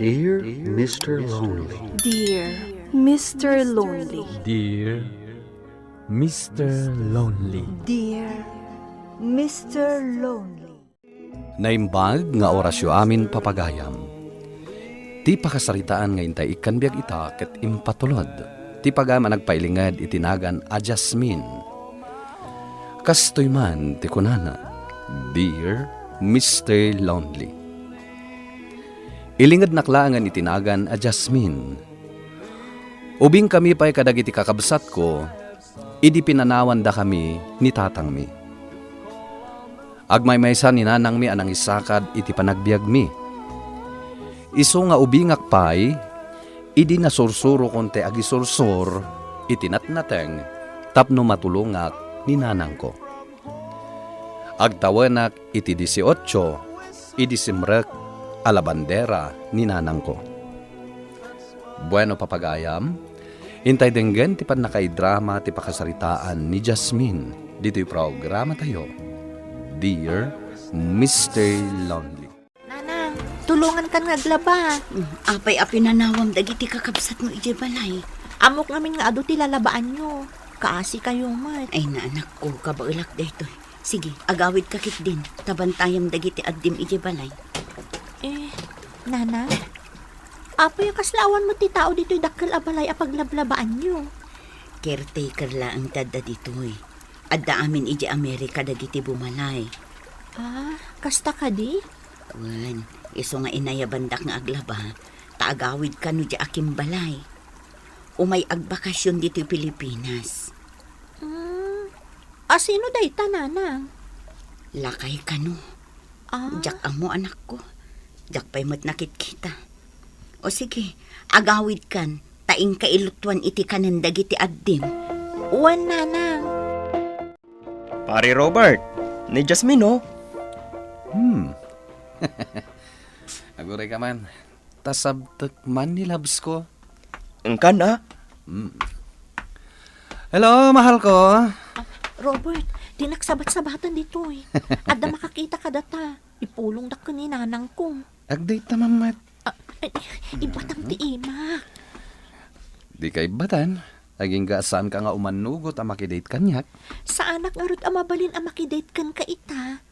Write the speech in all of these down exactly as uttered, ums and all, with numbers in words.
Dear Mister Lonely. Dear Mister Lonely. Dear Mister Lonely. Dear Mister Lonely. Naimbag nga orasyo amin, papagayam. Ti pakasaritaan nga intay ikkan biag ita ket impatulod ti pagayam a nagpailinged iti nagan a Jasmine. Kastoy man ti kunana, "Dear Mister Lonely." Ilingednak laengen iti nagan a Jasmine. Ubingkami pay kadagiti kakabsatko idi pinanawandakami ni tatangmi. Agmaymaysa ni nanangmi a nangisakad iti panagbiagmi. Isu nga ubingak pay idi nasursurokon ti agisursor iti natnateng tapno matulongak ni nanangko. Agtawenak iti dieciocho idi simrek a labandera ni nanangko. Bueno, papagayam, intay denggen ti pannakaidrama ti pakasaritaan ni Jasmine ditoy programatayo, Dear Mister Lonely. Nanang, tulongankan nga aglaba. Hmm, apay a pinanawam dagiti kakabsatmo idiay balay? Ammok ngamin nga adu ti lalabaanyo. Kaasikayo met. Ay, naanakko, kabaelak daytoy. Sige, agawidka ketdin, ta bantayam dagiti addim idiay balay. Eh, Nanang, apay a kasla awan met ti tao ditoy dakkel a balay a paglablabaanyo? Caretaker laeng ti adda ditoy. Adda amin idiay Amerika dagiti bumalay. Ah, kasta kadi? Wen, isu nga inayabandak nga aglaba, ta agawidkan no diay akimbalay. Umay agbakasyon ditoy Pilipinas. Hmm, asino dayta, Nanang? Lakay kano. Ah. Diak ammo, anakko. Diak pay met nakitkita. O sige, agawidkan, ta inka ilutuan iti kanen dagiti addim. Wen, Nanang. Pare Robert, ni Jasmine, oh. Hmm. Aguray ka man. Ta sabtek man ni labsko. Engkan, ah? Hmm. Hello, mahal ko. Ah, Robert, dinak sabat-sabatan ditoy. Adda makakita kadata. Ipulongdak ken ni nanangko. Agdayta mammet. Ah, ay, ibatang ti imak. Dika ibbatan. Agingga saanka nga umannugot a makidate kaniak. Saanak ngarud a mabalin a makidate kenka ita.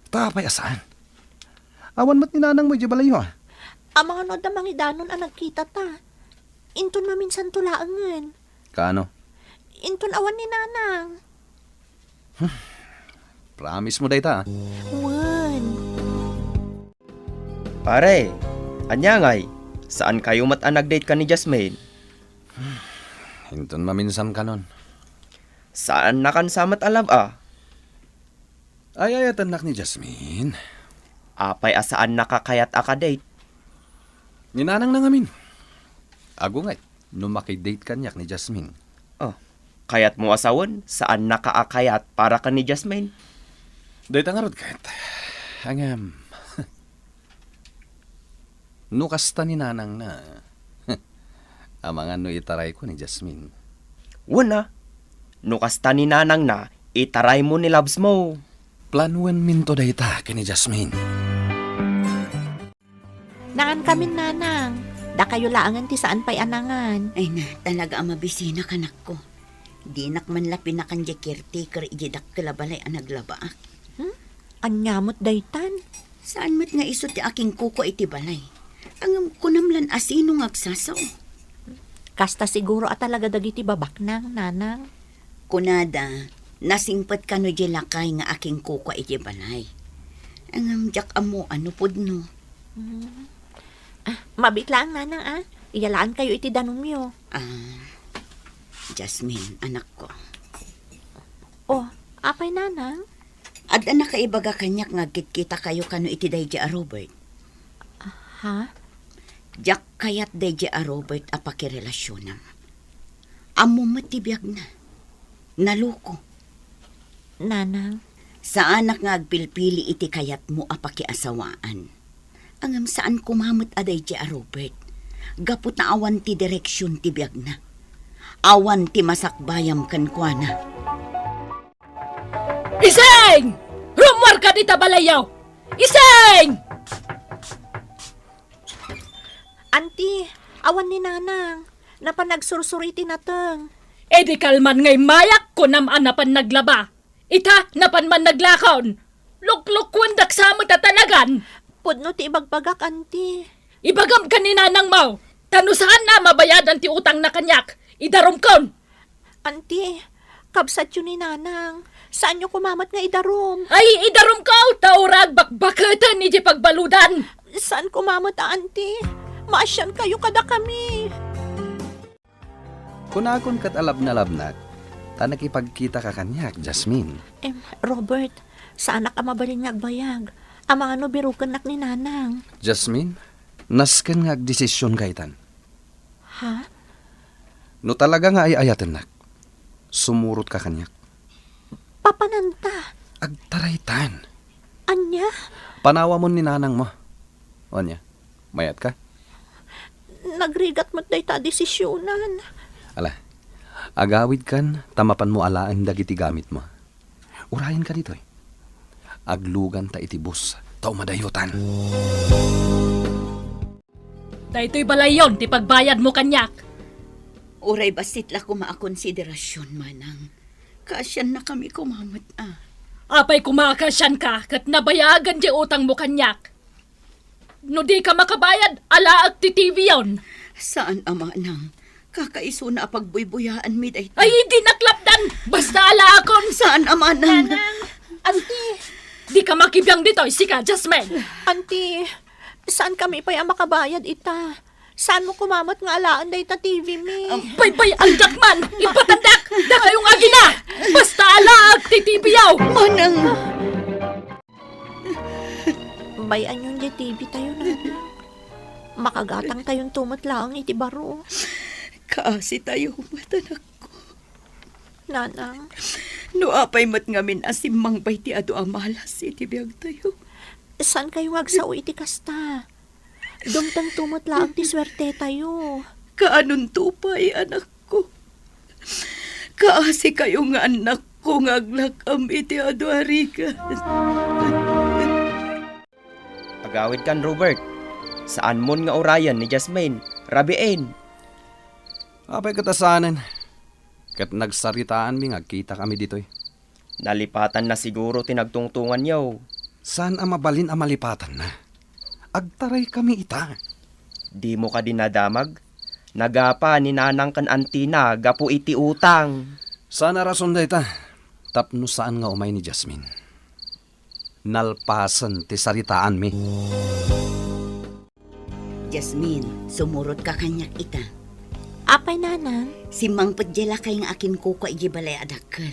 Ta apay a saan? Awan met ni nanangmo idiay balayyo, a? Amangan no adda mangidanon a nagkitata. Inton maminsanto laengen. Kaano? Inton awan ni nanang. Hmm. Promise mo dayta, a? Wen. Pare, ania ngay? Saankayo met a nag-date ken ni Jasmine? Inton maminsankanon. Saannakan sa met a lab-a? Ay-ayatennak ni Jasmine. Apay a saannaka kayat a ka-date? Ni nanangna ngamin. Agunget no maki-date kaniak ni Jasmine. Oh, kayatmo a sawen, saannaka a kayat para ken ni Jasmine? Dayta ngarud ket. Ngem, no kasta ni nanangna, amangan no itarayko ni Jasmine. Wen a, no kasta ni nanangna, itaraymo ni labsmo. Planuenminto dayta ken ni Jasmine. Nangankamin, nanang. Dakayo laengen ti saan pay a nangan. Ay na, talaga a mabisinaka, anakko. Dinak man la pinakan diay caretaker idiay dakkel a balay a naglabaak. Hmm? Ania met daytan? Saan met nga isu ti akinkukua iti balay. Ngem kunam lan a sino nga agsasao. Kasta siguro a talaga dagiti babaknang, nanang. Kunada, nasingpet kano diay lakay nga akinkukua idiay balay. Ngem diak ammo a no pudno. Hmm. Ah, mabiit laeng, nanang, a. Iyalaankayo iti danumyo. Ah, Jasmine, anakko. Oh, apay, nanang? Adda nakaibaga kaniak nga agkitkitakayo kano iti daydi a Robert? Ha? Diak kayat daydi a Robert a pakirelasionam. Ammom met ti biagna. Naloko. Nanang. Saanak nga agpilpili iti kayatmo a pakiasawaan. Ngem saan koma met a daydi a Robert. Gapu ta awan ti direksion ti biagna. Awan ti masakbayam kenkuana. Ising! Rummuarka dita balayyo! Ising! Anti, awan ni Nanang. Napan nagsursuri ti nateng. E di kalman nga immayak, kunam a napan naglaba. Ita, napan man naglakaw. Luklukuendak sa met a talagan. Pudno ti ibagbagak, Anti. Ibagam ken ni Nanangmo, ta no saan a mabayadan ti utangna kaniak, idarumkon. Anti, kabsatyo ni Nanang. Saanyo koma met nga idarum. Ay, idarumko, ta uray agbakbaketen idiay pagbaludan. Saan koma met a, Anti. Maasiankayo kadakami. Kunakon ket alabnalabnak, ta nakipagkitaka kaniak, Jasmine. Em, Robert, saanak a mabalin nga agbayag. Amangan no birukennak ni Nanang. Jasmine, nasken nga agdesisionka itan. Ha? No talaga nga ay-ayatennak, sumurotka kaniak. Papananta? Agtaraytan. Ania? Panawamon ni Nanangmo. O ania, mayatka? Nagrigat met dayta a desisionan. Ala, agawidkan ta mapanmo alaen dagiti gamitmo. Urayenka ditoy. Agluganta iti bus, ta umadayotan. Daytoy balayyon ti pagbayadmo kaniak. Uray bassit la koma a konsiderasion, Manang. Kaasiannakami koma met a. Apay koma a kaasianka ket nabayagen ti utangmo kaniak? No dika makabayad, alaek ti T V-yon. Saan a, Manang. Kakaisuna a pagbuybuyaanmi dayta. Ay, dinak lapdan! Basta alaakon! Saan a, Manang. Nanang! Anti! Dika makibiang ditoy, sika, Jasmine! Anti, saankami pay a makabayad ita. Saanmo koma met nga alaen dayta T V mi? Am- Baybay-andak man! Ipatandak! Dakayong agina! Basta alaek ti T V-yo! Manang! Bay-anyon diay T V tayo, Nanang. Makagatangtayonto met laeng iti baro. Kaasitayo met, anakko. Nanang. No apay met ngamin a simmangbay ti adu a malas iti biagtayo. Saankayo nga agsao iti kasta? Dumtengto met laeng ti suertetayo. Kaanonto pay, anakko? Kaasikayo nga annakko nga aglak-am iti adu a rigat. Agawidkan, Robert. Saanmon nga urayen ni Jasmine. Rabiin. Apay ket a saanen? Ket nagsaritaanmi nga agkitakami ditoy. Nalipatanna siguro ti nagtungtonganyo. Saan a mabalin a malipatanna? Agtaraykami ita. Dimo kadi nadamag? Nagapa ni Nanang ken Antina gapu iti utang. Saan a rason dayta, tapno saan nga umay ni Jasmine. Nalpasen ti saritaanmi. Jasmine, sumurotka kaniak ita. Apay, Nanang? Simmangpet diay lakay nga akinkukua idiay balay a dakkel.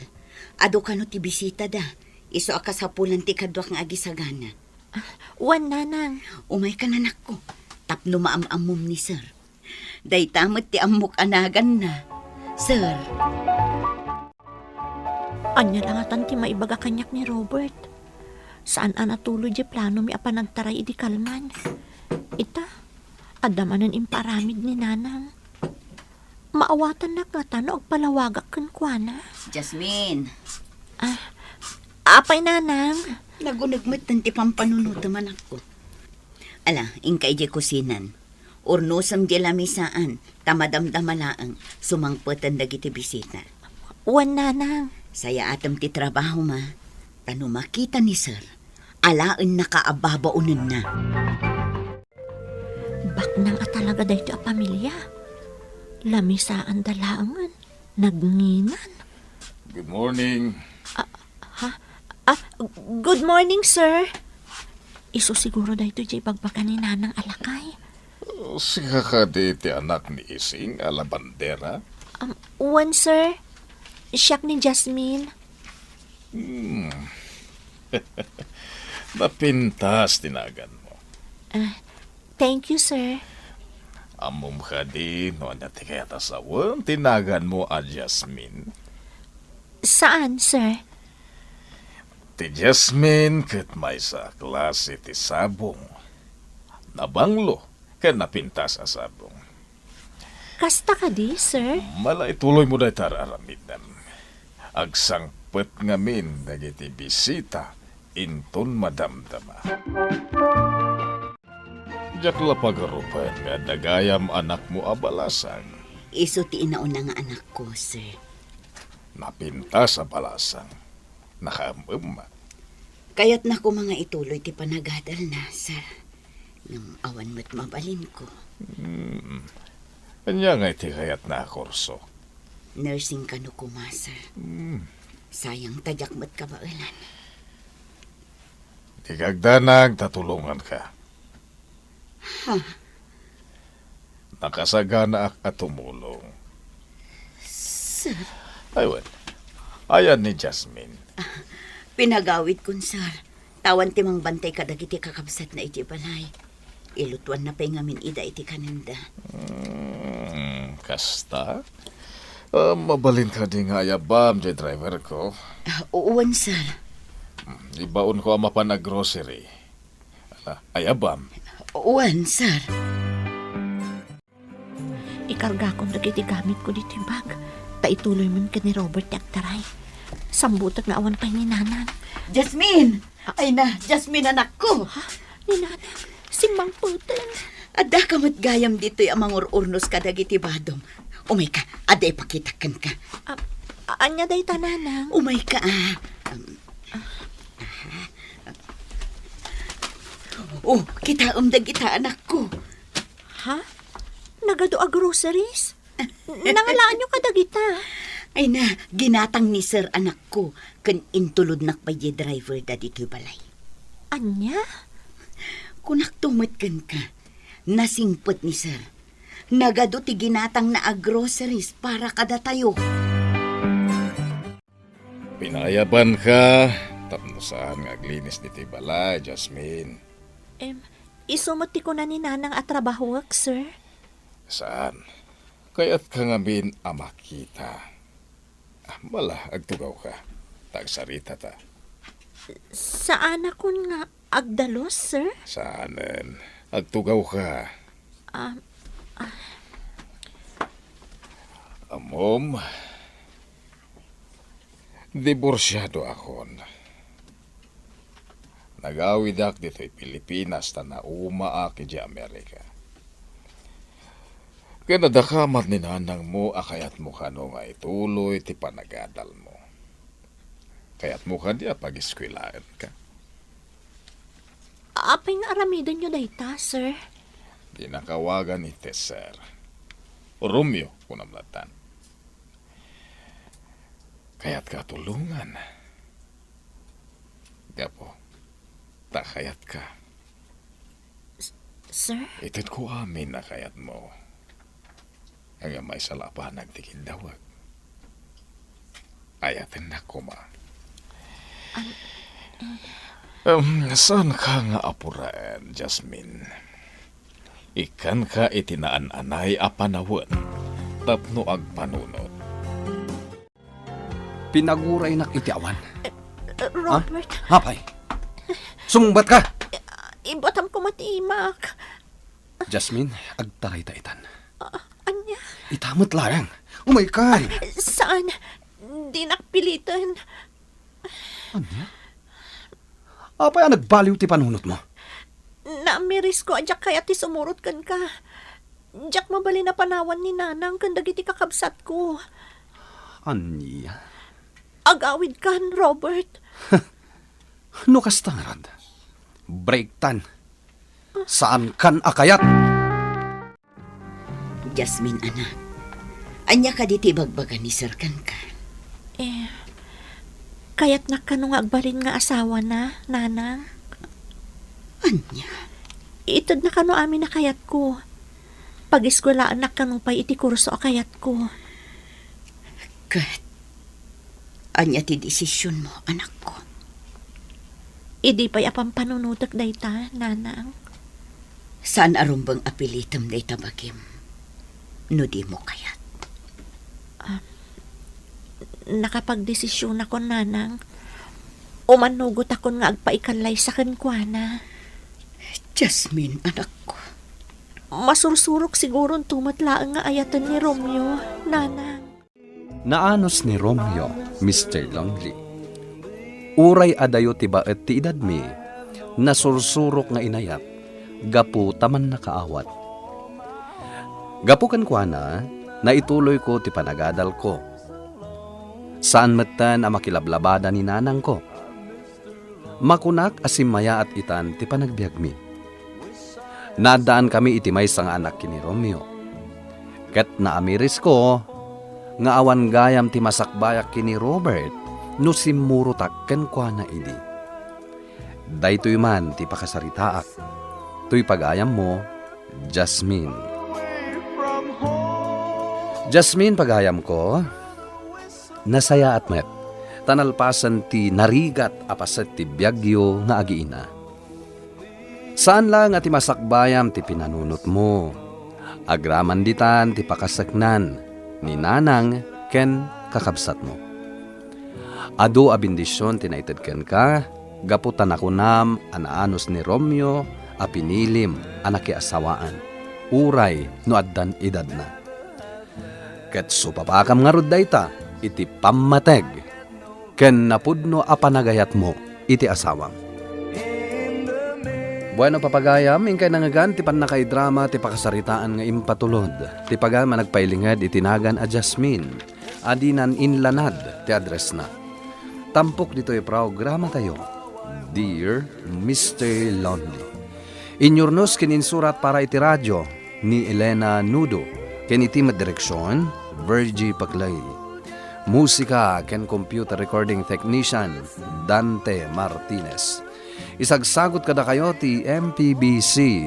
Adu kano ti bisitada. Isu a kasapulan ti kaduak nga agisagana. Ah, wen, Nanang. Umayka, anakko, tapno maam-ammom ni Sir. Dayta met ti ammok a naganna, Sir. Ania la ngatan ti maibaga kaniak ni Robert? Saan a natuloy diay planomi a panagtaray idi kalman. Ita, adda manen impaaramid ni Nanang. Maawatannak ngata no agpalawagak kenkuana? Jasmine. Ah, apay, Nanang? Naguneg metten ti pampanunotem, anakko. Ala, inka idiay kusinan. Urnosem diay lamisaan, ta madamdama laeng, sumangpeten dagiti bisita. Wen, Nanang. Sayaatem ti trabahom, a, ta no makita ni Sir, alaennaka a babaonenna. Baknang a talaga daytoy a pamilia. Lamisaanda laengen, nagnginan. Good morning. Ah, ha? Ah, good morning, sir. Isu siguro daytoy diay ibagbaga ni Nanang a lakay. Sika kadi ti anak ni Ising a labandera? Um, wen, sir. Siak ni Jasmine. Hmm. Napintas ti naganmo. Ah, thank you, sir. Ammom kadi no ania ti kayat a sawen ti naganmo a Jasmine? Saan, sir? Ti Jasmine ket maysa a klase ti sabong. Nabanglo ken napintas a sabong. Kasta kadi, sir? Mala, ituloymo dayta ar-aramidem. Agsangpet ngamin dagiti bisita inton madamdama. Diak la pagarupen nga adda gayam anakmo a balasang. Isu ti inauna nga anakko, sir. Napintas a balasang. Nakaem-emma. Kayatna koma nga ituloy ti panagadalna, sir. Ngem awan met mabalinko. Hmm. Ania ngay ti kayatna a kurso? Nursing kano koma, sir. Hmm. Sayang ta diak met kabaelan. Di ka agdanag ta tulonganka. Ha? Nakasaganaak a tumulong. Sir? Ay, wen. Ayan ni Jasmine. Pinagawidkon, sir. Awan ti mangbantay kadagiti kakabsatna iti balay. Ilutuanna pay ngamin ida iti kanenda. Hmm, kasta? Ah, mabalin kadi nga ayabam ti driver ko? Ah, wen, sir. Hmm, ibaonko a mapan a grocery. Ah, ayabam? Wen, sir. Ikargakon dagiti gamitko ditoy bag, ta ituloy man ken ni Robert ti agtaray. Sambutek nga awan pay ni Nanang. Jasmine! Ay na, Jasmine, anakko! Ha? Ni Nanang, simmangpeten. Addaka met gayam ditoy a mangur-urnos kadagiti badom. Umayka, adda ipakitak kenka. Ah, a-, ania dayta, Nanang? Umayka, ah. Um, ah. Oh, kitaem dagita, anakko. Ha? Nagadu a groceries? Nangalaanyo kadagita? Ay na, ginatang ni Sir, anakko, ken intulodnak pay diay driver da ditoy balay. Ania? Kunakto met kenka, nasingpet ni Sir. Nagadu ti ginatangna a groceries para kadatayo. Pinaayabanka tapno saan nga aglinis ditoy balay, Jasmine. Em, isu met ti kuna ni Nanang a trabahoek, sir? Saan? Kayatka ngamin a makita. Ah, mala, agtugawka. Ta agsaritata. Saanakon nga agdalus, sir? Saanen. Agtugawka. Ah, ah. Ammom, diborsiadoakon. Nagawidak ditoy Pilipinas ta naumaak idiay Amerika. Ken adda ka met ni nanangmo a kayatmo kano nga ituloy ti panagadalmo. Kayatmo kadi a pageskuelaenka? Apay nga aramidenyo dayta, sir? Dinaka awagan iti sir. Romeo, kunam lattan. Kayatka a tulongan. Gapu ta kayatka. S-, sir? Itedko amin a kayatmo. Ngem maysa la a banag ti kiddawek. Ayatennak koma. Am, eh. Em, saanka nga apuraen, Jasmine. Ikkanka iti naan-anay a panawen tapno agpanunot. Pinaguraynak iti awan. Eh, eh, Robert. Ha? Apay? Sumungbatka? Eh, ibutam koma ti imak. Jasmine, agtarayta itan. Ah, ania? Ita met laeng. Umaykan. Saan? Dinak piliten. Ania? Apay a nagbaliw ti panunotmo? Naamirisko a diak kayat ti sumurot kenka. Diak mabalin a panawan ni nanang ken dagiti kakabsatko. Ania? Agawidkan, Robert. No kasta ngarud, breaktan. Saankan a kayat. Jasmine, anak, ania kadi ti ibagbaga ni Sir kenka? Eh, kayatnak kano nga agbalin nga asawana, nanang. Ania? Itedna kano amin a kayatko. Pageskuelaennak kano pay iti kurso a kayatko. Ket ania ti desisionmo, anakko? Idi pay a pampanunotek dayta, nanang. Saan a rumbeng a pilitem dayta bagim no dimo kayat. Ah, nakapagdesisionakon, nanang. Umannugotakon nga agpaikallaysa kenkuana. Jasmine, anakko. Masursurok siguronto met laeng nga ayaten ni Romeo, nanang. Naanus ni Romeo, Mister Lonely. Uray adayo ti baet ti edadmi, nasursurok nga inayat, gapu ta mannakaawat. Gapu kenkuana, naituloyko ti panagadalko. Saan metten a makilablabada ni nanangko. Makunak a simmayaat itan ti panagbiagmi. Naaddaankami iti maysa nga anak ken ni Romeo. Ket naamirisko nga awan gayam ti masakbayak ken ni Robert no simmurotak kenkuana idi. Daytoy man ti pakasaritaak. Toy pagayammo, Jasmine. Jasmine, pagayamko, nasayaat met, ta nalpasen ti narigat a paset ti biagyo nga agiina. Saan laeng a ti masakbayam ti pinanunotmo. Agraman ditan ti pakaseknan ni nanang ken kakabsatmo. Adu a bendision ti naited kenka gapu ta nakunam a naanus ni Romeo a pinilim a nakiasawaan, uray no addan edadna. Ket supapakam ngarud dayta iti pammateg ken napudno a panagayatmo iti asawam. Bueno, papagayam, inkay nangngegan ti pannakaidrama ti pakasaritaan nga impatulod. Ti pagayam a nagpailinged iti nagan a Jasmine, a dinan inlanad ti addressna. Tampok ditoy programatayo, Dear Mister Lonely. Inyurnos ken insurat para iti radio ni Elena Nudo, ken iti met direksion, Virgie Paclay. Musika ken computer recording technician, Dante Martinez. Isagsagut kadakayo ti M P B C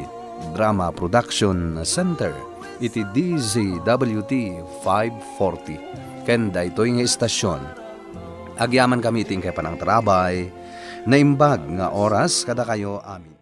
Drama Production Center iti D Z W T five forty. Ken daytoy nga istasyon, agyamankami iti inkay panangtarabay, naimbag nga oras kadakayo amin.